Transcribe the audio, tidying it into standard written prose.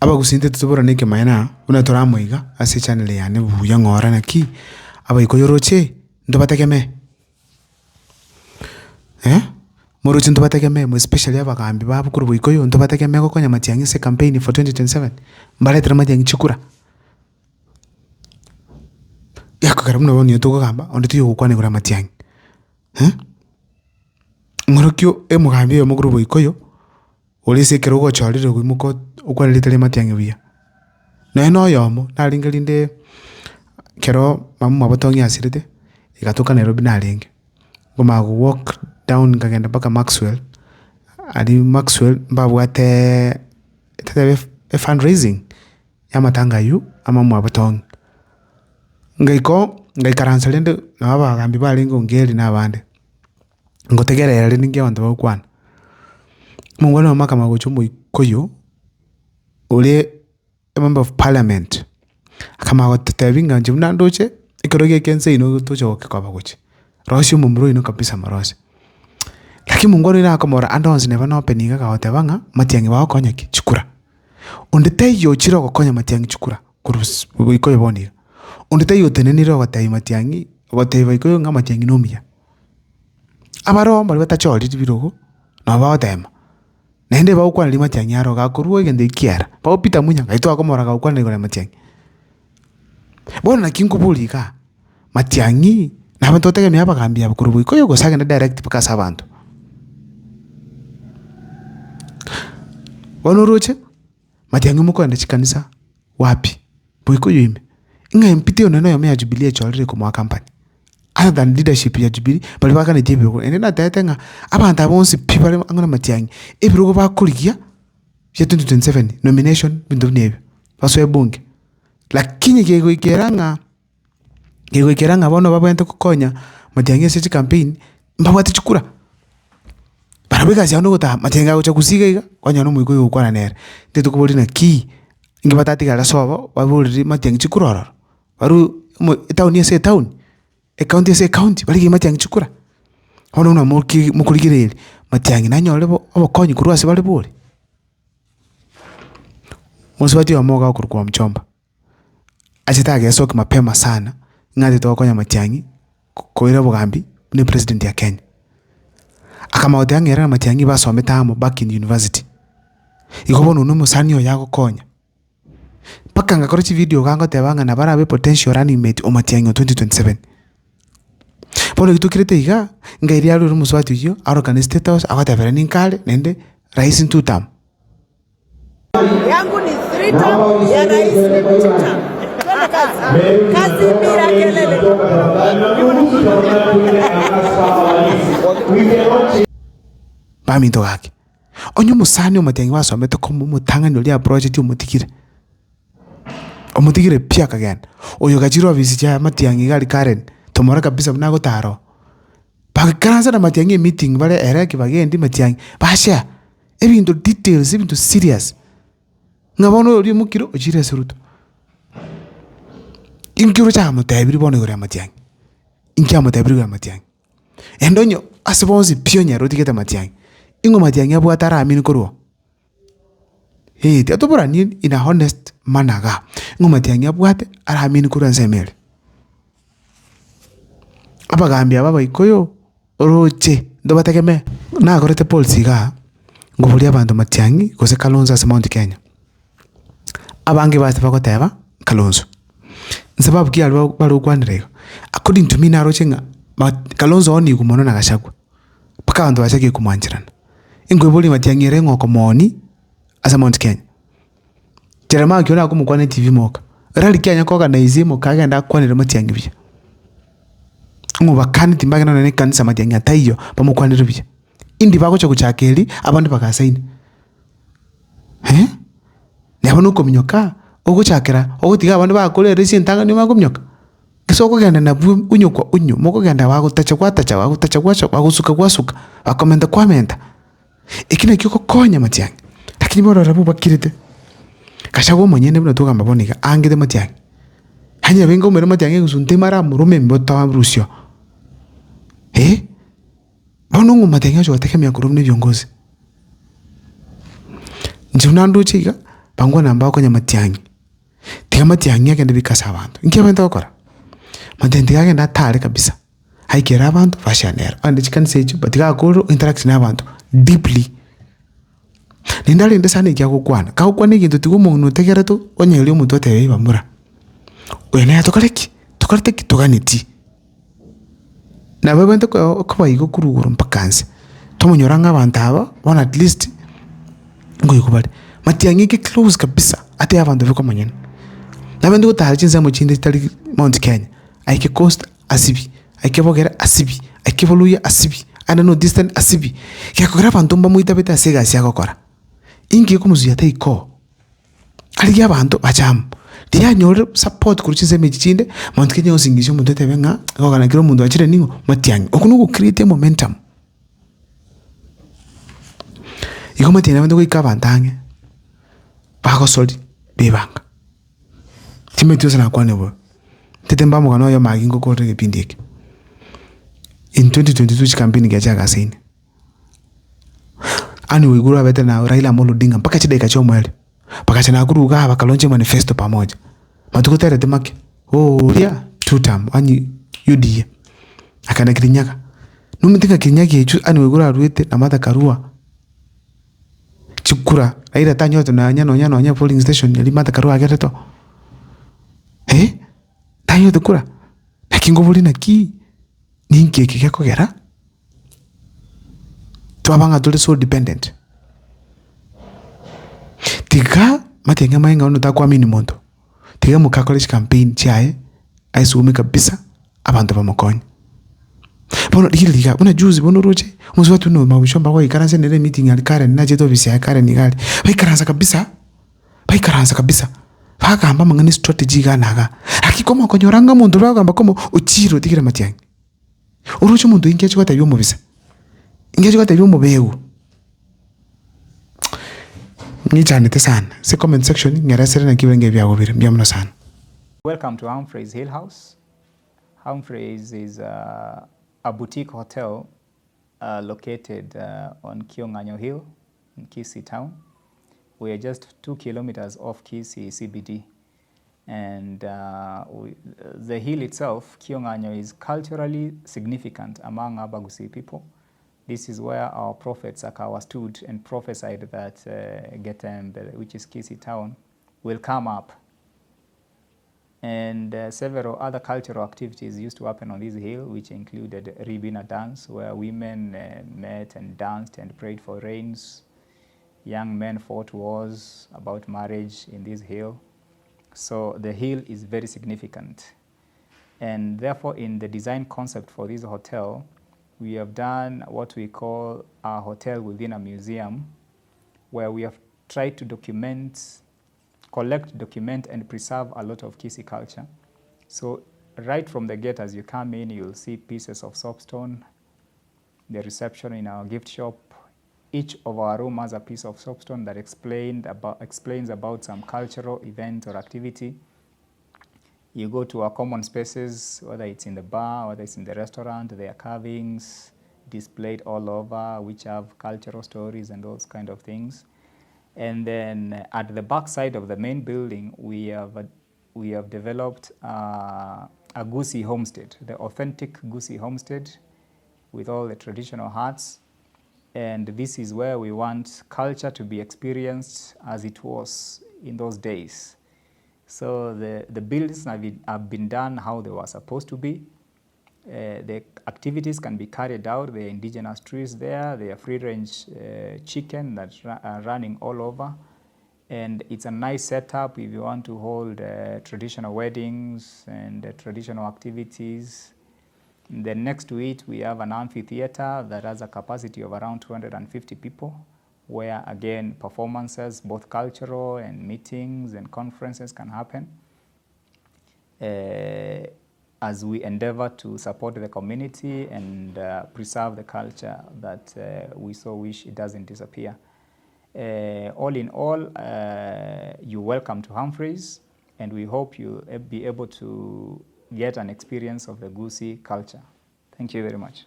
Abagusii intwe toborane ekemanyererio na buna tore amo iga ase echannel yane buya ng'ora naki, abaikoyo oroche ntobategemee? Eh, moroche ntobategemee mo especially abagambi babo korwa boikoyo ntobategemee gokonya matiang'i ase ecampaign for 2027, mbaretere matiang'i chikura. Gekogera buna bono nigo tokogamba, onde taiyo ogokwana igoro ya matiang'i eh, ng'orokio omogambi oyomo korwa boikoyo. Ore ase ekerogo ochorire oimoka okwane rieta ria matiang'i buya. Nonya na oyomo, narenge rinde ekero mama omwabo Tong'i asirete, egatoka Nairobi narenge, nkomanya go walk down nkagenda mpaka Maxwell, aria Maxwell mbabwateeee totebe e fundraising ya amatanga aywo a mama omwabo Tong'i. Ngaika oo, ngaikaransa rende nabo abagambi barenge Ongeri na abande. Ngotegerera rende ninki abanto bagokwana, omongwana oyomo akamanya gocha omoikoyo, ore emember of parliament, akamanya gototebia ng'a inche buna ndoche, ekero geke ense ino tocha gokekoba gochia, rosia omomura oino kabisa morosie. Lakini omongwana oyio nakomorora ande onsi neba na open iga akagoteba ng'a matiang'i bagokonya ki? Chikura. Onde taiyo ochire ogokonya matiang'i chikura korwa ase boikoyo bono iga, onde taiyo otenenire ogotebia matiang'i, ogotebia baikoyo ng'a matiang'i nomuya. Abaroo mbaria batachoriri birogo, nabo bagotema, naende bagokwaneria matiang'i aro gakorwa egento ekio kiaera, bao Peter Munya ngai twakomorora gagokwanera igoro ya matiang'i. Bono naki nkoboria igaa, matiang'i nabo totegemea abagambi aba korwa boikoyo gose agende direct mpaka ase abanto? Bono oroche, matiang'i mokoenda chikanisa wapi? Boikoyo ime, ng'a empiti onene oyomo ya Jubilee echorire komoa company, other than leadership ya Jubilee, baria baganetie ebirogo. Naende natebete ng'a abanto aba bonsi pi bare ang'e na matiang'i, ebirogo bakorigia bia 2027, nomination, ebinto buna ebio, basoe bunge. Lakini kegoikera ng'a kegoikera ng'a bono babwenerete gokonya matiang'i ase chicampaign, mbabwate chikura. Barabwo egasi yabo nogotama, matiang'i agocha gusii iga iga, kwanyora omoika oyo ogokwana nere. Intwe tokoboria naki, inki batatigare sobo, baborerie matiang'i chikura ororo, barwe omo etown ase etown, ecounty ase ecounty, barigie matiang'i chikura. Bono buna moki mokorigereria, matiang'i nanyore bo obokonyi korwa ase bare bori? Mosubati oyomo iga okorokwa Omchomba. Achete agesokia mapema sana, ng'a achete gokonya matiang'i koira obogambi buna epresident ya Kenya. Akamanya goteba ng'a ere na matiang'i basomete amo back in university. Igo bono oywo na omosani oye agokonya. Mpaka ngakora chividio iga ngoteba ng'a nabo arabe potential running mate o matiang'i o 2027. Bono ekio tokirete iga, ng'a erio arure omosubati oyio, arokane state house, agoteba ere ninka are, naende rahisi two term. Yangu ni three term, ya rais ni two term. Twende kazi. Kazi bila kelele. Baminto gaki, onye omosani omotiangi gwasomete koma omotang'ani oria approacheti omotigire, omotigire pi akagenda, oyo ogachire ofisi chia matiang'i iga aria Karen, tomorore kabisa buna agotara oo. Bagaikaransa na matiang'i emeeting bare ere kibagendi matiang'i, bashare. Ebinto details, ebinto serious, ng'a bono oria omokire ochire ase Ruto. Inki oroche amotebirie bono igoro ya matiang'i? Inki amotebirie igoro ya matiang'i? Naende onye ase bonsi pi onye ere otigete matiang'i, ing'o matiang'i abwate aramini korwa oo? Eh, tiga toboranie in a honest manner igaa, ing'o matiang'i abwate aramini korwa ensemo eria? Abagambi aba abaikoyo. Orooche ntobategemee. Nakorete polls igaa, nkoboria abanto Matiang'i gose Kalonzo ase Mount Kenya. Abange base bagoteba Kalonzo. Nsababu ki aria bare gokwanera igo? According to me naroche ng'a ma Kalonzo oonigwe mono na Gachagua, mpaka abanto bachakire komwancherana. Nkoiboria Matiang'i ere ng'a okomooni ase Mount Kenya. Jeremiah ekero nakomokwana etibi moka, rari ki anya koorganize emoka agende akwanere matiang'i buya. Ng'obakani timbagenda nonye na ekanisa matiang'i ataiyo, bamokwanere buya. Indi bagocha gochaka eria, abande bagasaina eh, nabo na okominyoka, ogochakera ogotiga abande bakorera ase entang'ani omanye kominyoka. Ase okogenda nabwo unyo kwa unyo, mokogenda bagotacha gwatacha, bagotacha gwacha, bagosuka gwasuka, bakomenta kwamenta. Eki nakio ogokonya matiang'i, lakini bono rora bobakirete. Gachagua omonyene buna togamba bono iga, aangete matiang'i, yaani nabo enga matiang'i egesunte ime aramorome emboto arusie oo, eh. Bono ng'o matiang'i agocha gotegemea korwa buna ebiongozi? Inche buna ndoche iga. Bangwana mbagokonya matiang'i, tiga matiang'i agende bika ase abanto. Inki abwenerete gokora? Matiang'i tiga agende atare kabisa, aikere abanto bashane ere. Ogende chikanisa echio, but tiga akorire ointeract na abanto deeply. Naende arende sana eki agokwana, kagokwana egento tiga omong'ina otegerete onyererie omotwe otebe bamura, oyo nere tokore ki? Tokorete ki? Toganetie. Nabo ebwenerete koba igo korwa igoro mpaka nse, tomonyora ng'a abanto aba bono at least nkoigwa bare. Matiang'i eke close kabisa ase abanto bakomonyene. Nabende gotara chinsemo chinde chitari Mount Kenya, aike coast asibie, aike bogere asibie, aike boluya asibie, aende north eastern asibie. Gekogera abanto mbamoitabete ase egasi agokora, inki gekomosuia taikoo? Arigie abanto bache amo, riria anyorire support korwa chinsemo echi chinde, monto kenya gosingisia omonto otebe ng'a gokogana kera omonto achire ning'o matiang'i. Okwo nigo gocreate emomentum. Igo matiang'i nabande goika abanto ang'e, bagosori bebanga. Timanyeti gose nakwane bobe, ntete mbe omogano oyomo agi ngokorera egepindi eke. In 2022 chikampeni ekiagera chiagasaine. Anne Waiguru abete na Raila Amolo Odinga mpaka chidakika chia omoerio, bagacha Nakuru igaa bakalaunch emanifesto pamoja. Matuko tereti make, oria two term yaani UDA, akaenda Kirinyaga. Nomanyete ng'a Kirinyaga echio Anne Waiguru arwete na Martha Karua, chikura Raila tanyorete nonya nonya nonya polling station eria Martha Karua agerete oo, eh, tanyorete kura. Naki nkoboria naki, ninki eke gekogera. Twaba ng'a tore so dependent, tiga matiang'i amaye ng'a bono takoamini monto, tiga moka akore chicampaign chiaye, aesume kabisa, abanto bamokonye. Bono rigereria iga, buna juzi bono oroche, omosubati buna oyo mabusha mbagoikaransa nere emeeting aria Karen nachete ofisi yaye Karen iga aria, baikaransa kabisa, baikaransa kabisa, bagamba amang'ana estrategy iga na igaa, lakini komokonyora ng'a omonto oria bagogamba komo, ochire otigire matiang'i. Oroche omonto inki achia gotebia omobisa? Inki achia gotebia omobegu? Ng'ichanete sana, ase comment section ng'eresere naki ebirengererio biago bire, mbuya mono sana. Welcome to Humphreys Hill House. Humphreys is a, a boutique hotel uh, located uh, on Kiong'anyo Hill in Kisii town. We are just two kilometers off Kisii CBD. And uh, we, the hill itself, Kiong'anyo, is culturally significant among Abagusii people. This is where our prophet Sakawa stood and prophesied that uh, Getembe, which is Kisii town, will come up. And uh, several other cultural activities used to happen on this hill, which included Ribina dance, where women uh, met and danced and prayed for rains. Young men fought wars about marriage in this hill. So the hill is very significant. And therefore, in the design concept for this hotel, we have done what we call a hotel within a museum, where we have tried to document, collect, document, and preserve a lot of Kisii culture. So right from the gate, as you come in, you'll see pieces of soapstone, the reception in our gift shop. Each of our room has a piece of soapstone that explained about, explains about some cultural event or activity. You go to our common spaces, whether it's in the bar, whether it's in the restaurant, there are carvings displayed all over, which have cultural stories and those kind of things. And then at the back side of the main building, we have, we have developed uh, a Gusii homestead, the authentic Gusii homestead with all the traditional huts. And this is where we want culture to be experienced as it was in those days. So the, the buildings have been, have been done how they were supposed to be. Uh, the activities can be carried out. There are indigenous trees there. There are free-range uh, chicken that are running all over. And it's a nice setup if you want to hold uh, traditional weddings and uh, traditional activities. Then next to it, we have an amphitheater that has a capacity of around 250 people, where again, performances, both cultural and meetings and conferences can happen. Uh, as we endeavor to support the community and uh, preserve the culture that uh, we so wish it doesn't disappear. Uh, all in all, uh, you're welcome to Humphreys, and we hope you'll be able to get an experience of the Gusii culture. Thank you very much.